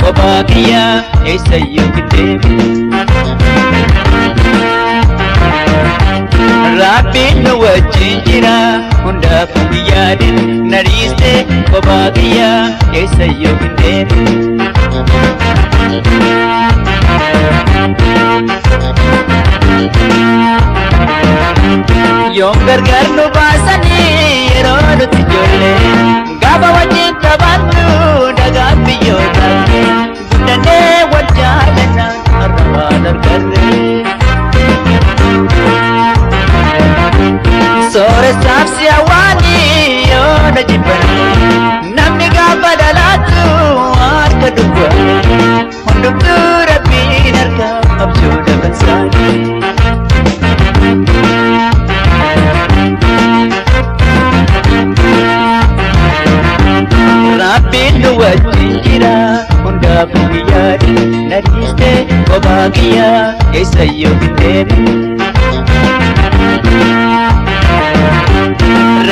Kophaa kiyyaa eessayyuu hin deemin. Rabbiin nu wajjin jira hundaafuu hin yaadin na dhiiste kophaa kiyyaa eessayyuu hin deemin. Yoom gargar nu baasanii yeroo nuti ijoollee gaafa wajjin taphannu dhagaan biyyoo taate guddannee wal jaalanna har'a waan argarre. Sooressaaf si hawwaanii yoo na jibbanii namni gaafa dhalaatu harka duwwaa hundumtuu rabbiin harka abjuudha kan saanii. Rabbiin nu wajjin jira hundaafuu hin yaadin na dhiiste kophaa kiyyaa eessayyuu hin deemin.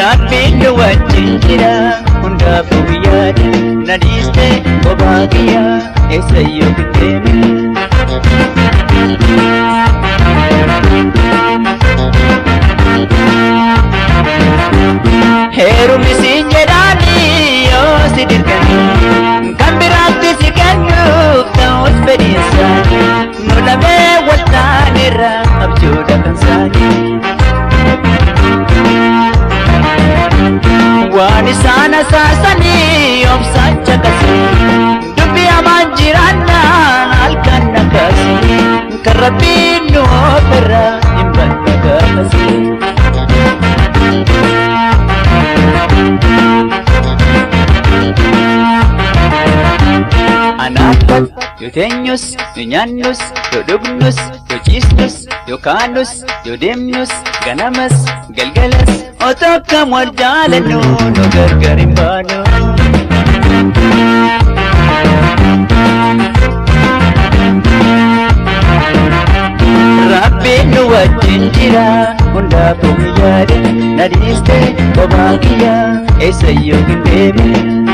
Rabbiin nu wajjin jira hundaafuu hin yaadin na dhiiste kophaa kiyyaa eessayyuu hin deemin. Heerumni siin jedhaanii yoo si dirqanii kan biraatti si kennuuf ta'us fedhiin isaanii nu lamee wal taanerra abjuudha kan isaanii. Waan isaan asaasanii obsaan caqasanii dubbii hamaan jiraannaan halkan nakaasanii kan rabbiin nu ofirra hin banne gaafasii. Anaaf yoo teenyus, yoo nyaannus, yoo dhugnus, yoo ciisnus, yoo kaanus, yoo deemnus, ganamas, galgalas, otoo akkam wal jaalannu nu gargar hin baanu. Rabbiin nu wajjin jira hundaafuu hin yaadin na dhiiste kophaa kiyyaa eessayyuu hin deemin.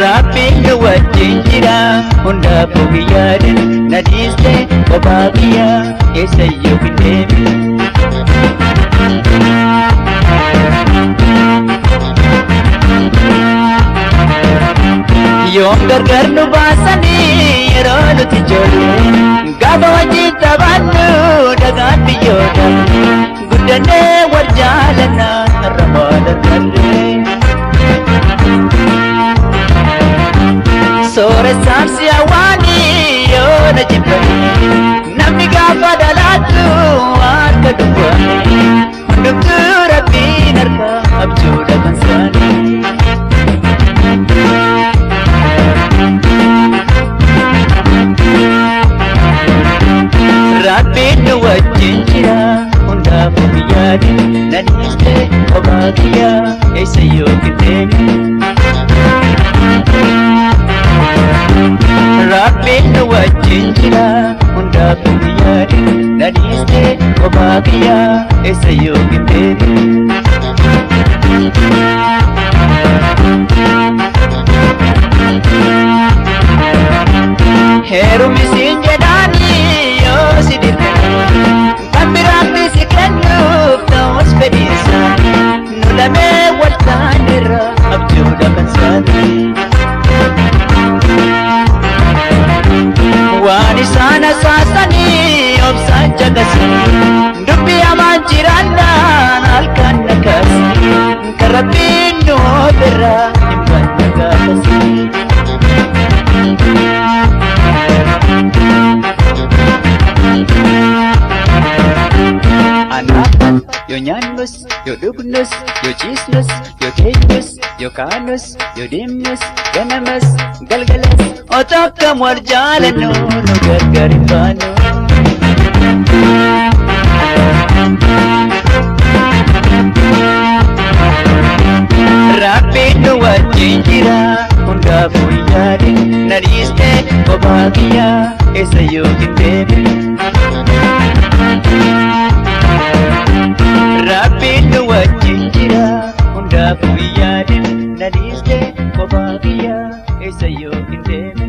Rabbiin nu wajjin jira hundaafuu hin yaadin na dhiiste kophaa kiyyaa eessayyuu hin deemin. Yoom gargar nu baasanii yeroo nuti ijoollee gaafa wajjin taphannu dhagaan biyyoo darbe guddannee wal jaalanna har'a maal argarre. Sooressaaf si hawwaanii yoo na jibbanii namni gaafa dhalaatu harka duwwaanii hundumtuu rabbiin harka abjuudha kan isaanii. Rabbiin nu wajjin jira hundaafuu hin yaadin na dhiiste kophaa kiyyaa eessayyuu hin deemin. Rabbiin nu wajjin jira hundaafuu hin yaadin na dhiiste kophaa kiyyaa eessayyuu hin deemin. Heerumni siin jedhaanii yoo si dirqanii kan biraatti si kennuuf ta'us fedhiin isaanii nu lamee wal taanerra abjuudha kan isaanii. Waan isaan asaasanii obsaan caqasanii dubbii hamaan jiraannaan halkan nakaasanii kan rabbiin nu ofirraa hin banne gaafasii. Anaaf yoo nyaannus, yoo dhugnus, yoo ciisnus, yoo teenyus, yoo kaanus, yoo deemnus, ganamas, galgalas, otoo akkam wal jaalannu nu gargar hin baanu. Rabbiin nu wajjin jira hundaafuu hin yaadin na dhiiste kophaa kiyyaa eessayyuu hin deemin. Rabbiin nu wajjin jira hundaafuu hin yaadin na dhiiste. Eessayyuu hin deemne.